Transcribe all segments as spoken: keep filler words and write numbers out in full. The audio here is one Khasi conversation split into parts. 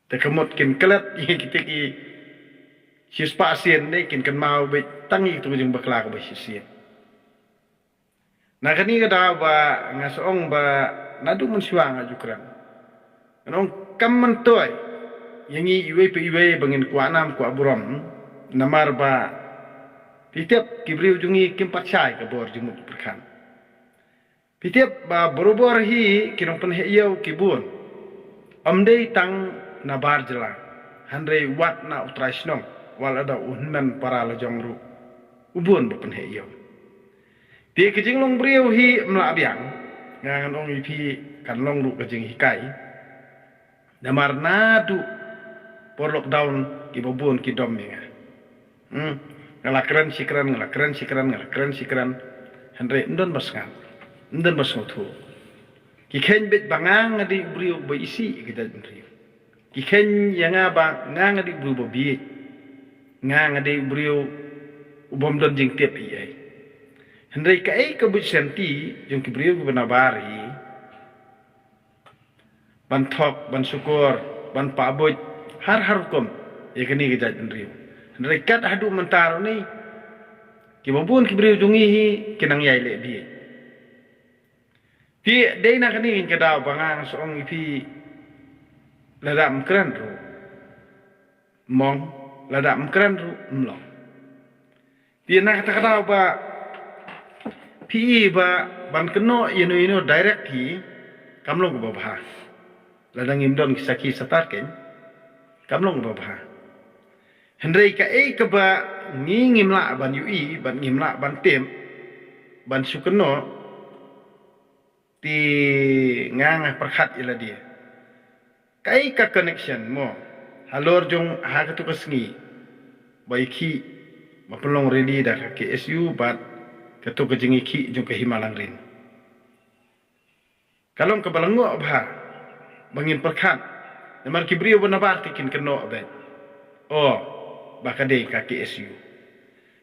Te ka mut kin klet ïa kita ki shispah sien, dei kin kynmaw beit tang ïa kito ki jingbakla kaba shisien. Na kane ka daw ba nga sa ong ba naduh mynshuwa nga ju kren. Ngan ong kam myntoi ïa ngi iwei pa iwei ba ngin kwah nam kwah burom, namar ba phi tip ki briew jong ngi kim pat shai ka bor jingmut jingpyrkhat. Phi tip ba barabor hi ki nongpynheh ïew ki bun. Ym dei tang na bar jylla, hynrei wat na u trai shnong, wat lada u hynmen para lajong ruh, u bun ba pynheh ïew. Te ka jinglong briew hi ym lah biang, nga ngan ong ïa phi kan long ruh ka jinghikai. Namar naduh por lockdown kiba bun ki dom ïa nga. Hmm. Nga la kren shi kren, nga la kren shi kren, nga la kren shi kren. Hynrei ym don ba sngap, ym don ba sngewthuh. Ki kheiñ beit ba nga nga dei u briew ba isih ïa ka jaitbynriew. Ki kheiñ ïa nga ba nga nga dei u briew ba bieit. Nga nga dei u briew u bym don jingtip ei ei. Hynrei kaei ka buit shanti jong ki briew kiba nabar hi ban thok, ban shukor, ban pahbuit har har rukom ïa kane ka jaitbynriew. Hynrei kat haduh mynta ruh ni, kiba bun ki briew jong ngi hi ki nang ïai leh bieit. Te dei na kane ka daw ba nga nga sa ong ïa phi, lada ym kren ruh ym long, lada ym kren ruh ym long. Te na kata ka daw ba phi i ba ban kynnoh ïano ïano direct hi kam long kaba bha. Lada ngim don ki sakhi satar keiñ kam long kaba bha. Hynrei kaei kaba ngi ngim lah ban ïohi, ban ngim lah ban tip, ban shu kynnoh, te nga nga pyrkhat ïa lade. Kaei ka connection mo halor jong ha katu ka sngi ba ïa ki ba pynlong rally da ka K S U bad katu ka jingïakhih jong ka Hima Langrin? Ka long kaba lyngngoh bha ba ngin pyrkhat. Namar ki briew ba nabar te kin kynnoh beit, o, ba ka dei ka K S U.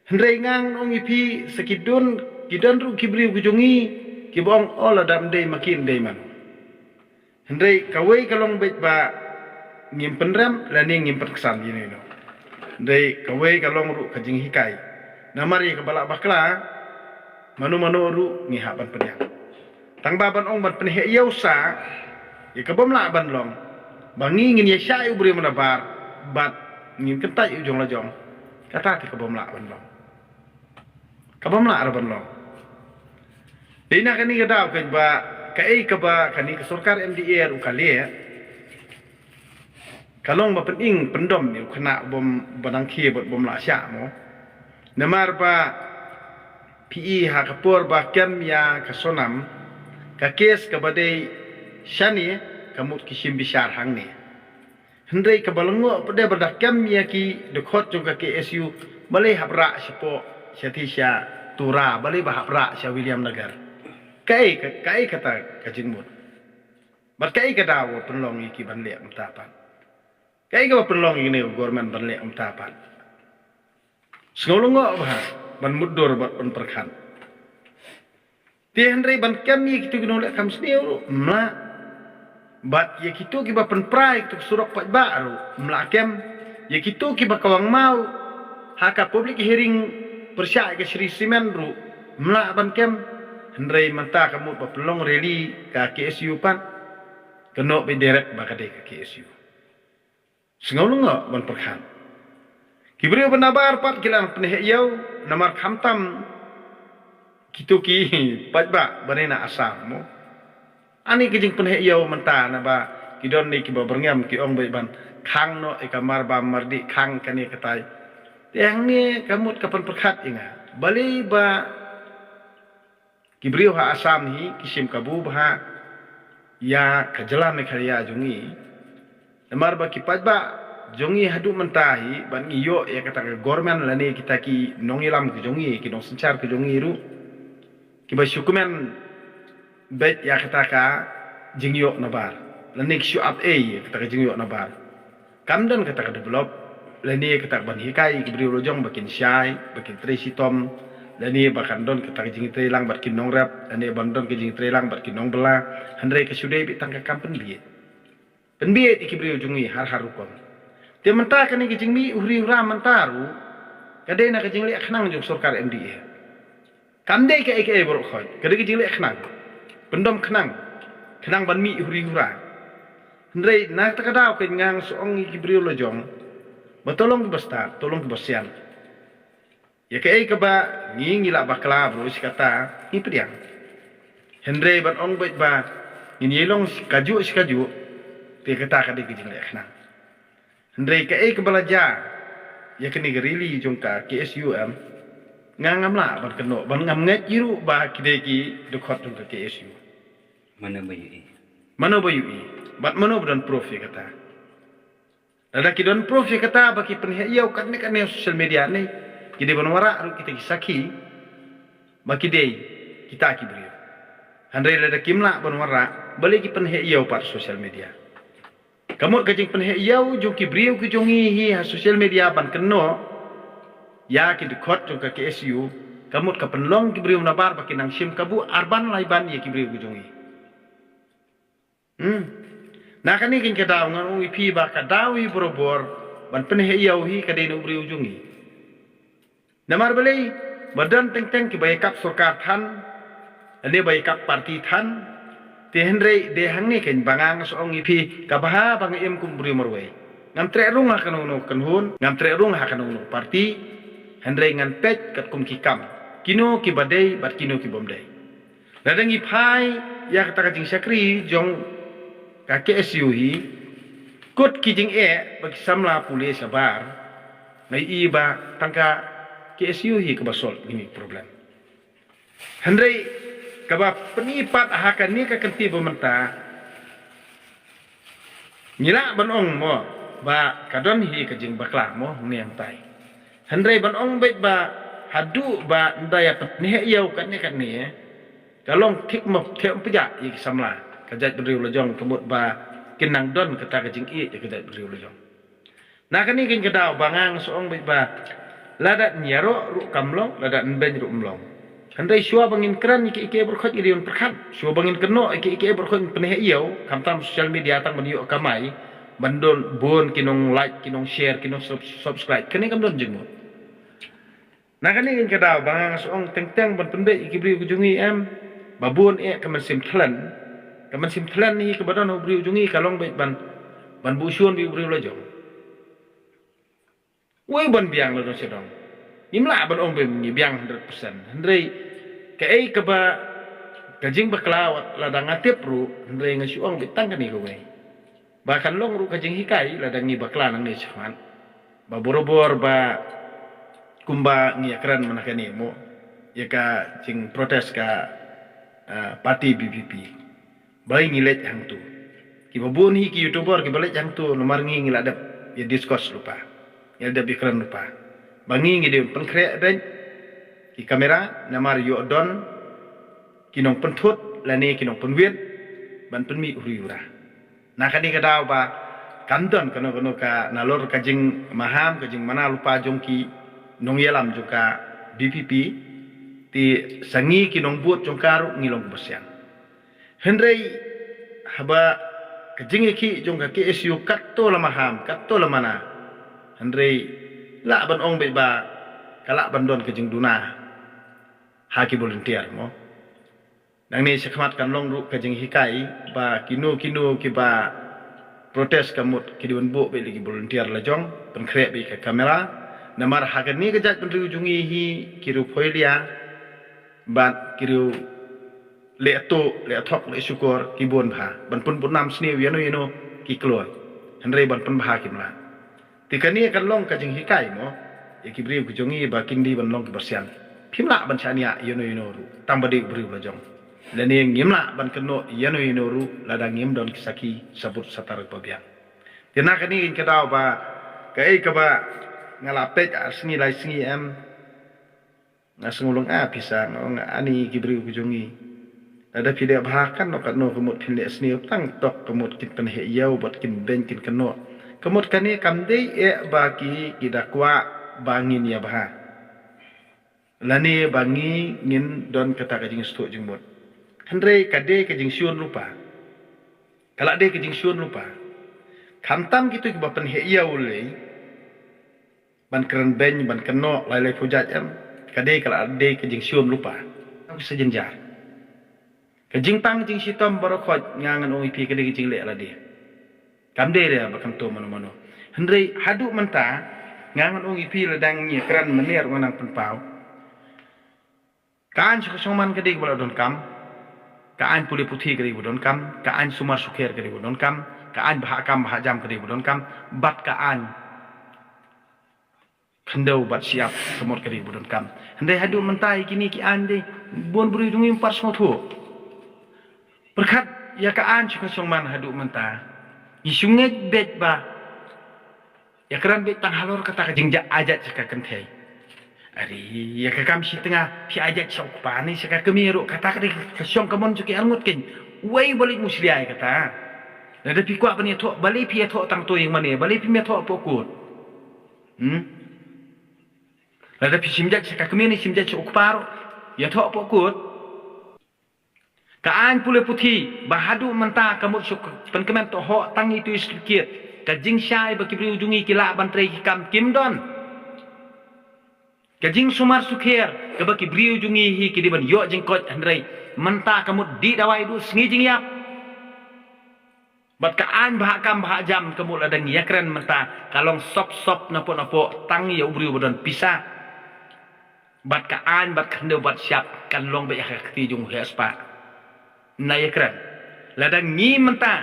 Hynrei ngan ong ïa phi, sa ki don, ki don ruh ki briew ki jong ngi kiba ong, o, lada ym dei ma ki, ym dei mano. Hynrei kawei ka long beit ba ngim pynrem lane ngim pynksan ïa ino ino. Hynrei kawei ka long ruh ka jinghikai. Namar ïa kaba lah bakla, mano mano ruh ngi hap ban pdiang. Tang ba ban ong ban pynheh ïew sa ïa ka bym lah ban long, ba ngi ngin ïa shah ïa u briew ba nabar bad ngin kyntait ïa u jong la jong, kata te ka bym lah ban long. Ka bym lah ruh ban long. Dei na kane ka daw kaba kaei kaba kane ka sorkar M D A ruh ka leh, ka long ba pynim pyndom ïa u khynnah bym, ba dang khie bad bym lah shah mo. Namar ba phi i ha ka por ba kem ïa ka Sonam, ka kes kaba dei shane ka mut ki shim bishar hangne. Hynrei kaba lyngngoh pat de ba da kem ïa ki dkhot jong ka K S U, balei hap rah shapoh, sha ti sha Tura, balei ba hap rah sha Williamnagar? Kaei ka, kaei kata ka jingmut? Bad kaei ka daw ba pynlong ïa ki ban leh kumta pat? Kaei kaba pynlong ïa kane ka government ban leh kumta pat? Sngew lyngngoh bha ban mutdur bad ban pyrkhat. Te hynrei ban kem ïa kito ki nongleh kam sniew ruh ym lah. Bad ïa kito kiba pynpra ïa kito ki surok paidbah ruh ym lah kem. Ïa kito kiba kawang maw ha ka public hearing pyrshah ïa ka Shree Cement ruh ym lah ban kem. Hynrei mynta ka mut ba pynlong rally ka K S U pat, ka noh beit direct ba ka dei ka K S U. Sngew lyngngoh ban pyrkhat. Ki briew ba nabar pat ki la pynheh ïew namar khamtam kito ki paidbah ba na Assam mo. Ani ka jingpynheh ïew mynta naba ki don ne kiba byrngem ki ong beit ban khang noh ïa ka Marbam Mardih, khang kane katai. Te hangne ka mut ka pynpyrkhat ïa nga, balei ba ki briew ha Assam hi ki shim kabu bha ïa ka jylla Meghalaya jong ngi. Namar ba ki paidbah jong ngi haduh mynta hi ban ngi ïoh ïa kata ka government lane kita ki nongïalam ki jong ngi, ki nongsynshar ki jong ngi ruh kiba shu kmen beit ïa kata ka jingïoh nabar lane ki shu ap ei ïa kata ka jingïoh nabar. Kam don kata ka develop lane kata ka ban hikai ki briew lajong ba kin shai, ba kin trei shitom, lane ba kan don kata ka jingtrei lang bad ki nongrep, lane ban don ka jingtrei lang bad ki nongbylla. Hynrei ka shu dei beit tang ka kam pynbieit. pynbieit ïa ki briew jong ngi har har rukom. Te mynta kane ka jingmih u hri u hra mynta ruh ka dei na ka jingleh khnang jong sorkar M D A. Kam dei kaei kaei baroh khoit, ka dei ka jingleh khnang, pyndom khnang, khnang ban mih u hri u hra. Hynrei na kata ka daw ka nga nga sa ong ïa ki briew la jong ba to long kiba stad, to long kiba sian. Ïa kaei kaba ngi ngi lah bakla baroh shi katta ngi pdiang. Hynrei ban ong beit ba ngin ïa long kajuh shi kajuh, te kata ka dei ka jingleh khnang. Hynrei kaei kaba la jia ïa kane ka rally jong ka K S U M, nga ngam lah ban kynnoh, ban ngam ngeit ïa ruh ba ki dei ki dkhot jong ka K S U. Mano ba ïohi? Mano ba ïohi? Bad mano ba don proof ïa kata? Lada ki don proof ïa kata ba ki pynheh ïew katne katne ha social media ne, ki dei ban wanrah ruh kita ki sakhi ba ki dei kita ki briew. Hynrei lada kim lah ban wanrah, balei ki pynheh ïew pat social media? Ka mut ka jingpynheh ïew jong ki briew ki jong ngi hi ha social media ban kynnoh ïa ki dkhot jong ka K S U, ka mut ka pynlong ki briew nabar ba ki nang shim kabu arban laiban ïa ki briew ki jong ngi. Hmm. Na kane keiñ ka daw ngan ong ïa phi ba ka daw hi barabor ban pynheh ïew hi ka dei na u briew jong ngi. Namar balei? Ba don teng teng kiba ïakap sorkar than, ne ba ïakap party than. Te hynrei dei hangne keiñ ba nga nga sa ong ïa phi, ka bha ba nga im kum u briew marwei. Ngam treh rung ha kano kano ka kynhun, ngam treh rung ha kano kano ka party. Hynrei ngan peit katkum ki kam, kino kiba dei bad kino ki bym dei. Lada ngi phai ïa kata ka jingshakri jong ka K S U hi, kut ki jingeh ba ki samla pule shabar, nga ïohi ba tang ka K S U hi kaba solve ïa kine ki problem. Hynrei kaba pyni pat ha kane ka kynti ba mynta, ngi lah ban ong mo ba ka don hi ka jingbakla mo hangne hangtai. Hynrei ban ong beit ba haduh ba ynda ïa pynheh ïew katne katne, ka long thik mo thik pjah ïa ki samla ka jaitbynriew la jong, ka mut ba kin nang don kata ka jingïeit ïa ka jaitbynriew la jong. Na kane keiñ ka daw ba nga nga sa ong beit ba lada ïaroh ruh kam long, lada ïabeiñ ruh ym long. Hynrei shuwa ba ngin kren ïa kiei kiei baroh khoit ngi dei ban pyrkhat. Shuwa ba ngin kynnoh ïa kiei kiei baroh khoit, ngin pynheh ïew, khamtam social media tang ban ïoh kamai, ban don bun ki nong like, ki nong share, ki nong sub-, subscribe. Kane kam don jingmut. Na kane keiñ ka daw ba nga nga sa ong teng teng ban pynbeit ïa ki briew ki jong ngi em, ba bun eh ka mynsiem thlen. Ka mynsiem thlen hi kaba don ha u briew jong ngi ka long beit ban, ban buh shun beit u briew la jong. Wei ban biang la dong sha dong. Ngim lah ban ong ba ngi biang hundred percent. Hynrei kaei kaba ka jingbakla wat lada nga tip ruh, hynrei nga shu ong beit tang kane kawei. Ba kan long ruh ka jinghikai lada ngi bakla nangne shakhmat. Ba barabor ba kumba ngi ïakren mynta kane mo, ïa ka jingprotest ka, ah, party B P P. Balei ngi leit hangto? Kiba bun hi ki YouTuber kiba leit hangto namar ngi ngi la dep ïa discuss lypa, ngi la dep ïakren lypa. Ba ngi ngi dei ban pynkhreh beit ki kamera namar ïoh don ki nongpynthut lane ki nongpynwit ban pynmih u hri u hra. Na kane ka daw ba kan don kano kano ka nalor ka jingmaham, ka jingmana lypa jong ki nongïalam jong ka B P P, te sa ngi ki nongbud jong ka ruh ngi long kiba sian. Hynrei haba ka jingïakhih jong ka K S U katto la maham, katto la mana, hynrei lah ban ong beit ba ka lah ban don ka jingduna ha ki volunteer mo. Nangne shakhmat kan long ruh ka jinghikai ba kino kino kiba protest ka mut ki dei ban buh beit la ki volunteer la jong, pynkhreh beit ka kamera. Namar ha kane ka jaitbynriew jong ngi hi ki riew phoilia bad ki riew leh tuh, leh thok, leh shukor ki bun bha. Ban pynbud nam sniew ïano ïano ki kloi. Hynrei ban pynbha kim lah. Te kane kan long ka jinghikai mo ïa ki briew ki jong ngi ba kin dei ban long kiba sian. Phim lah ban shaniah ïano ïano ruh tang ba dei u briew la jong. Lane ngim lah ban kynnoh ïano ïano ruh lada ngim don ki sakhi sabut satar ba biang. Te na kane keiñ ka daw ba kaei kaba nga la peit ar sngi lai sngi em, nga sngew long a pisa, nga ong ani ki briew ki jong ngi. Lada phi leh bha katno katno ka mut phin leh sniew tang tok ka mut kin pynheh ïew bad kin beiñ kin kynnoh. Ka mut kane kam dei eh ba ki ki da kwah ba ngin ïa bha lane ba ngi ngin don kata ka jingsngewthuh jingmut. Hynrei ka dei ka jingshun lypa. Ka la dei ka jingshun lypa. Khamtam kito kiba pynheh ïa u lei ban kren beiñ, ban kynnoh lai lai phew jait em, ka dei ka la dei ka jingshiom lypa. Ka sa jynjar. Ka jingpang jingshitom baroh khoit nga ngan ong ïa phi ka dei ka jingleh lade. Kam dei re ba khamtam mano mano. Hynrei haduh mynta nga ngan ong ïa phi lada ngi kren mynne ruh ngan nang pynpaw. Ka aiñ sha ka shongman ka dei kaba la donkam. Ka aiñ pule puthi ka dei kaba donkam. Ka aiñ sumar sukher ka dei kaba donkam. Ka aiñ bha kam bha jam ka dei kaba donkam. Bad ka aiñ khyndew bad shyiap ka mut ka dei kaba donkam. Hynrei haduh mynta ïa kine ki aiñ dei bun briew jong ngi ym pat sngewthuh. Pyrkhat ïa ka aiñ sha ka shongman haduh mynta. Ngi shu ngeit beit ba ïa kren beit tang halor kata ka jingjah ajat sha ka kynthei. Are ïa ka kam shi tnga phi ajat sha u kpa ne sha ka kmie ruh, kata ka dei ka shong ka mon jong ki arngut keiñ. Uei ba leit mushlia ïa kata? Lada phi kwah ban ïathoh, balei phi ïathoh tang to ïing mane, balei phim ïathoh hapoh kut? Hmm? Lada phi shim jait sha ka kmie ne shim jait sha u kpa ruh, ïathoh hapoh kut. Ka aiñ pule puthi ba haduh mynta ka mut shu pynkmen to hok tang ïa itu i certificate. Ka jingshai ba ki briew jong ngi ki lah ban trei ki kam kim don. Ka jingsumar sukher kaba ki briew jong ngi hi ki dei ban ïoh jingkoit, hynrei mynta ka mut dih dawai duh sngi jingïap. Bad ka aiñ bha kam bha jam ka mut lada ngi ïakren mynta ka long sop sop napoh napoh tang ïa u briew ba don pisa. Bad ka aiñ bad khyndew bad shyiap kan long beit ha ka kti jong u heh spah. Nai ïakren. Lada ngi mynta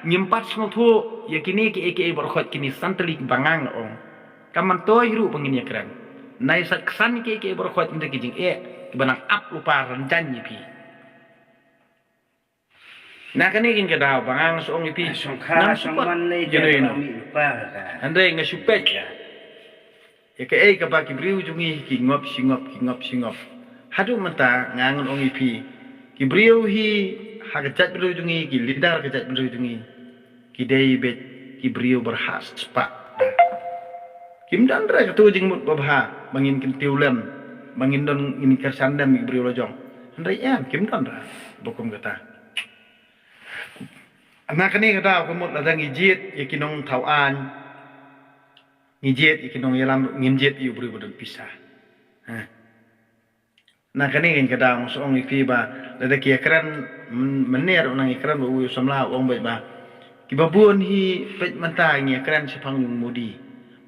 ngim pat sngewthuh ïa kine kiei kiei baroh khoit, kine san tylli kiba nga ong, kam myntoi ruh ba ngin ïakren. Nai sait ksan kiei kiei baroh khoit, ynda ki jingeh kiba nang ap lypa ranjan ïa phi. Na kane keiñ ka daw ba nga nga shu ong ïa phi. Shongkha, nang shu pat shongman lei. Ïa no, ïa no. Hynrei nga shu peit ïa kaei kaba ki briew jong ngi ki ngop shi ngop, ki ngop shi ngop. Haduh mynta nga ngan ong ïa phi, ki briew hi ha ka jaitbynriew jong ngi, ki leader ka jaitbynriew jong ngi, ki dei beit ki briew ba rhah spah. Kim don re kato jingmut babha ba ngin kyntiew lem, ba ngin don, ngin kyrshan lem ïa ki briew la jong. Hynrei em, kim don re ba kum kata. Na kane ka daw ka mut lada ngi jied ïa ki nongthaw aiñ, ngi jied ïa ki nongïalam, ngim jied ïa u briew ba don pisa. Ha. Na kane keiñ ka daw nga shu ong ïa phi ba lada ki ïakren, mm, mynne ruh nang ïakren ba uwei u samla u ong beit ba kiba bun hi, peit mynta ngi ïakren shaphang u Modi,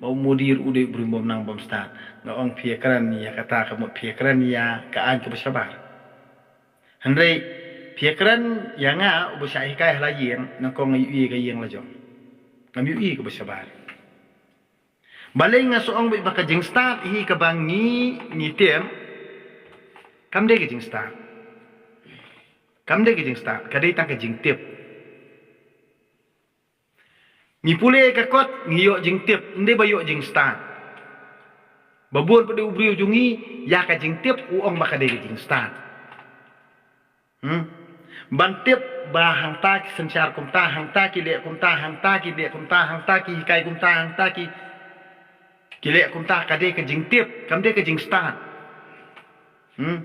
ba u Modi ruh u dei u briew bym nang bym stad. Nga ong phi ïakren ïa kata ka mut phi ïakren ïa ka aiñ kaba shabar. Hynrei phi ïakren ïa nga uba shah hikai ha la ïing, nyngkong nga ïohi ïa ka ïing la jong. Ngam ïohi ïa kaba shabar. Balei nga shu ong beit ba ka jingstad hi kaba ngi, ngi tip, kam dei ka jingstad. Kam dei ka jingstad, ka dei tang ka jingtip. Ngi pule ka kot, ngi ïoh jingtip, ym dei ba ïoh jingstad. Ba bun pat de u briew jong ngi, ïa ka jingtip u ong ba ka dei ka jingstad. Hmm? Ban tip ba hangta ki synshar kumta, hangta ki leh kumta, hangta ki leh kumta, hangta ki hikai kumta, hangta ki, ki leh kumta, ka dei ka jingtip, kam dei ka jingstad. Hmm?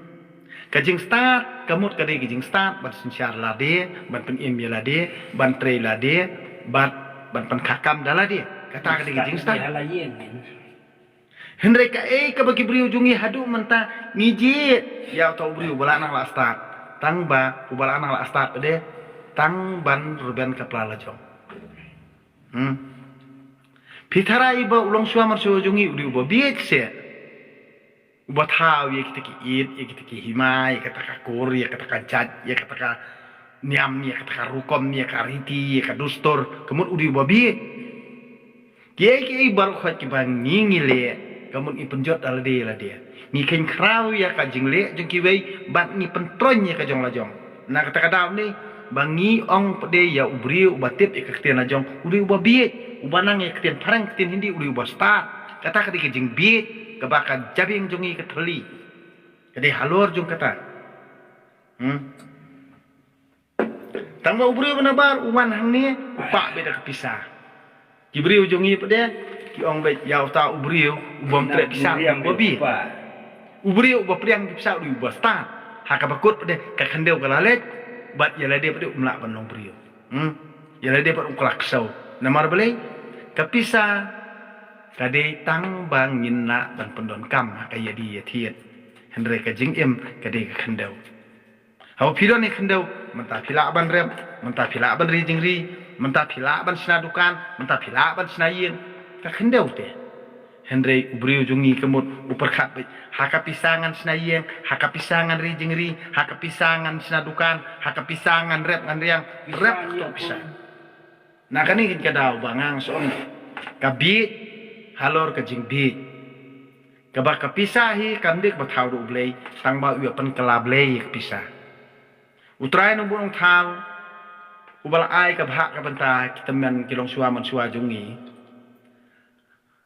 Ka jingstad ka mut ka dei ka jingstad ban synshar lade, ban pynim ïa lade, ban trei lade, bad ban pynkha kam da lade. Kata ka dei ka jingstad. Hynrei kaei kaba ki briew jong ngi haduh mynta ngi jied ïa uta u briew uba la nang la stad. Tang ba uba la nang la stad pat de tang ban rben ka pla la jong. Hmm. Phi tharai ba u longshuwa marshuwa jong ngi u dei uba bieit seh, uba thaw ïa kita ki it, ïa kita ki hima, ïa kata ka kur, ïa kata ka jait, ïa kata ka niam, ïa kata ka rukom, ïa ka riti, ïa ka dustur, ka mut u dei uba bieit. Kiei kiei baroh khoit kiba ngi, ngi leh, ka mut ngi pynjot da lade lade. Ngi kheiñ khraw ïa ka jingleh jong kiwei bad ngi pyntroiñ ïa ka jong la jong. Na kata ka daw ne ba ngi ong pat de ïa u briew uba tip ïa ka ktien la jong u dei uba bieit, uba nang ïa ka ktien phareng ktien Hindi u dei uba stad. Kata ka dei ka jingbieit kaba ka jabieng jong ngi ka thylli. Ka dei halor jong kata. Hmm. Tang ba u briew ba nabar u wan hangne u pah beit da ka pisa. Ki briew jong ngi pat de ki ong beit ïa uta u briew u bym treh pisa u dei uba bieit. U briew uba pdiang ki pisa u dei uba stad. Ha kaba kut pat de ka khyndew ka la leit bad ïa lade pat de um lah ban long briew. Hmm? Ïa lade pat u khlak ksew. Namar balei? Ka pisa ka dei tang ba ngin lah ban pyndonkam ha ka ïadie ïathied. Hynrei ka jingim ka dei ka khyndew. Haba phi don ïa ka khyndew, mynta phi lah ban rep, mynta phi lah ban ri jingri, mynta phi lah ban shna dukan, mynta phi lah ban shna ïing. Ka khyndew te. Hynrei u briew jong ngi ka mut u pyrkhat beit, ha ka pisa ngan shna ïing, ha ka pisa ngan ri jingri, ha ka pisa ngan shna dukan, ha ka pisa ngan rep ngan riang, rep ha ka pisa. Na kane ka daw ba nga shu ong, ka bieit halor ka jingbieit. Kaba ka pisa hi kam dei kaba thaw da U Blei, tang ba u ïa pynkylla Blei ïa ka pisa. U Trai Nongbuh Nongthaw uba la ai ka bhah ka bynta ki tymmen ki longshuwa manshuwa jong ngi,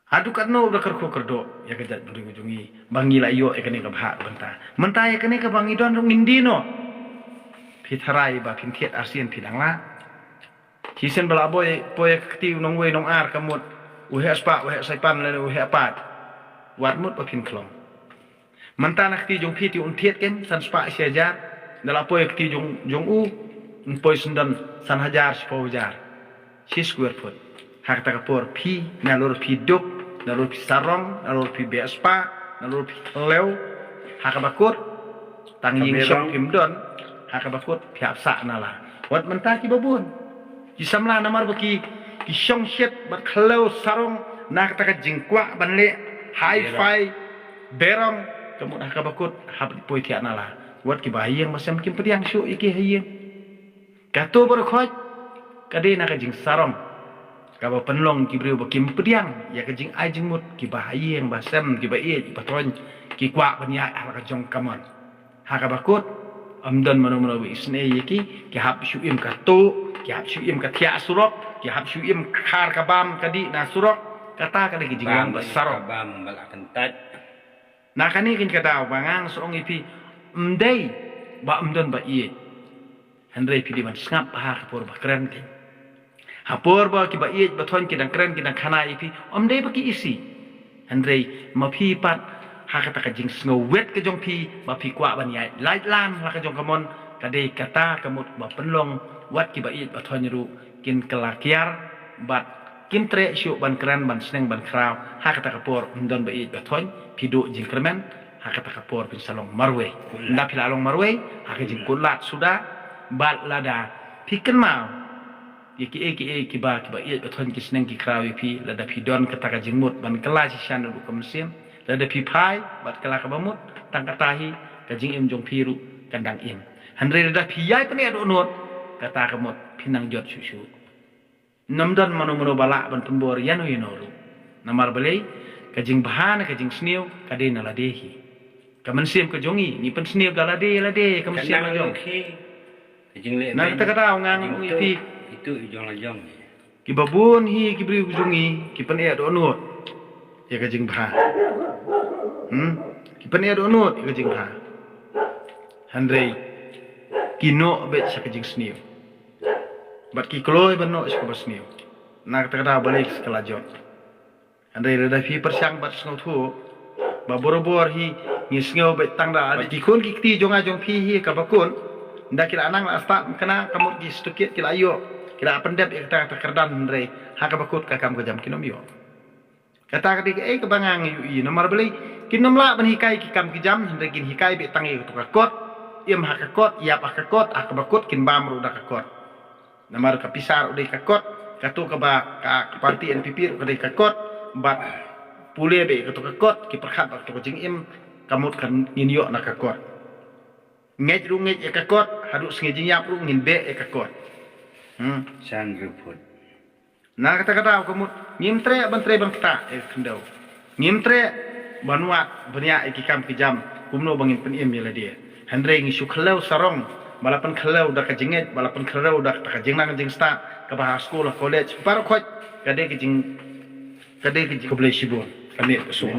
haduh katno u da kyrkhu kyrdoh ïa ka jaitbynriew jong ngi ba ngi la ïoh ïa kane ka bhah ka bynta. Mynta ïa kane kaba ngi don ruh ngim dei noh. Phi tharai ba phin thied arsien phi dang lah. Shisien ba la boi poi ïa ka kti u nongwei nongar ka mut u heh spah, u heh saipan lane u heh pat. Wat mut ba phin khlong. Mynta na kti jong phi te un thied ken san spah shi hajar. Da la poi ïa ka kti jong, jong u, un poi syndon san hajar shiphew hajar shi square foot. Ha kata ka por phi, nalor phi duk, nalor phi sarong, nalor phi beh spah, nalor phi khlem, ha kaba kut tang ïing shong phim don, ha kaba kut phi hap sah na la. Wat mynta kiba bun ki samla namar ba ki, ki shong shit bad khlem sarong na kata ka jingkwah ban leh hi-fi, berong, ka mut ha kaba kut hap poi thiah na la. Wat kiba ha ïing ba sem kim pdiang shuh ïa ki ha ïing. Kato baroh khoit ka dei na ka jingsarong kaba pynlong ki briew ba kim pdiang ïa ka jingai jingmut, kiba ha ïing ba sem, kiba ïeit ba thoiñ, ki kwah ban ïaid ha la ka jong ka mon. Ha kaba kut ym don mano mano ba isynei ïa ki, ki hap shu im ka tuh, ki hap shu im ka thiah surok, ki hap shu im ka khar ka bam ka dih na surok. Kata ka dei ka jinglong ba sarong. Bam ba la kyntait. Na kane ka daw ba nga shu ong ïa phi, ym dei ba ym don ba ïeit. Hynrei phi dei ban sngap ha ka por ba kren kein. Ha por ba kiba ïeit ba thoiñ ki dang kren ki dang khana ïa phi, ym dei ba ki isih. Hynrei ma phi pat ha kata ka jingsngewwit ka jong phi ba phi kwah ban ïaid lait lang la ka jong ka mon, ka dei kata ka mut ba pynlong wat kiba ïeit ba thoiñ ruh kin kylla kiar bad kim treh shuh ban kren ban sneng ban khraw. Ha kata ka por ym don ba ïeit ba thoiñ, phi duh jingkyrmen, ha kata ka por phin sa long marwei. Ynda phi la long marwei ha ka jingkutlad suda bad lada phi kynmaw ïa kiei kiei kiba, kiba ïeit ba thoiñ ki sneng ki khraw ïa phi, lada phi don kata ka jingmut ban kylla shisha naduh ka mynsiem, lada phi phai bad kylla kaba mut, tang kata hi ka jingim jong phi ruh kan dang im. Hynrei lada phi ïai pyneh dohnud, kata ka mut phin nang jot shuh shuh. Ym don mano mano ba lah ban pynbor ïano ïano ruh. Namar balei? Ka jingbha ne ka jingsniew ka dei na lade hi. Ka mynsiem ka jong ngi, ngi pynsniew da lade lade ka mynsiem ka jong. Na kata ka daw nga ong ïa phi, kiba bun hi ki briew ka jong ngi ki pyneh dohnud ïa ka jingbha. Hmm? Ki pyneh dohnud ïa ka jingbha. Hynrei ki noh beit sha ka jingsniew. Bad ki kloi ban noh sha kaba sniew. Na kata ka daw balei ki sa kylla jot. Hynrei lada phi pyrshang bad sngewthuh ba borabor hi ngi sngew beit tang da ki khun ki kti jong nga jong phi hi kaba kut, ynda ki la nang la stad kane ka mut ki stukit ki la ïoh, ki la pyndep ïa kata ka kyrdan, hynrei ha kaba kut ka kam ka jam kin ym ïoh. Kata ka dei kaei kaba nga ïohi, namar balei? Kin ym lah ban hikai ki kam ki jam, hynrei kin hikai beit tang ïa kato ka kot, im ha ka kot, ïap ha ka kot, ha kaba kut kin bam ruh da ka kot. Namar ka pisa ruh dei ka kot, kato kaba ka, ka party N P P ruh ka dei ka kot, bad pule beit kato ka kot, ki pyrkhat bad kato ka jingim, ka mut kan ngin ïoh na ka kot. Ngeit ruh ngeit ïa ka kot, haduh sngi jingïap ruh ngin beh ïa ka kot. Hmm. San ruh put. Na kata ka daw ka mut ngim treh ban trei ban ktah ïa ka khyndew. Ngim treh ban wad ban ïa ïa ki kam ki jam kumno ba ngin pynim ïa lade. Hynrei ngi shu khlem sarong, ba la pynkhlem da ka jingngeit, ba la pynkhlem da ka jingnang jingstad, kaba ha skul ha college baroh khoit ka dei ka jing, ka dei ka jing khublei shibun. Ka mih ka suk.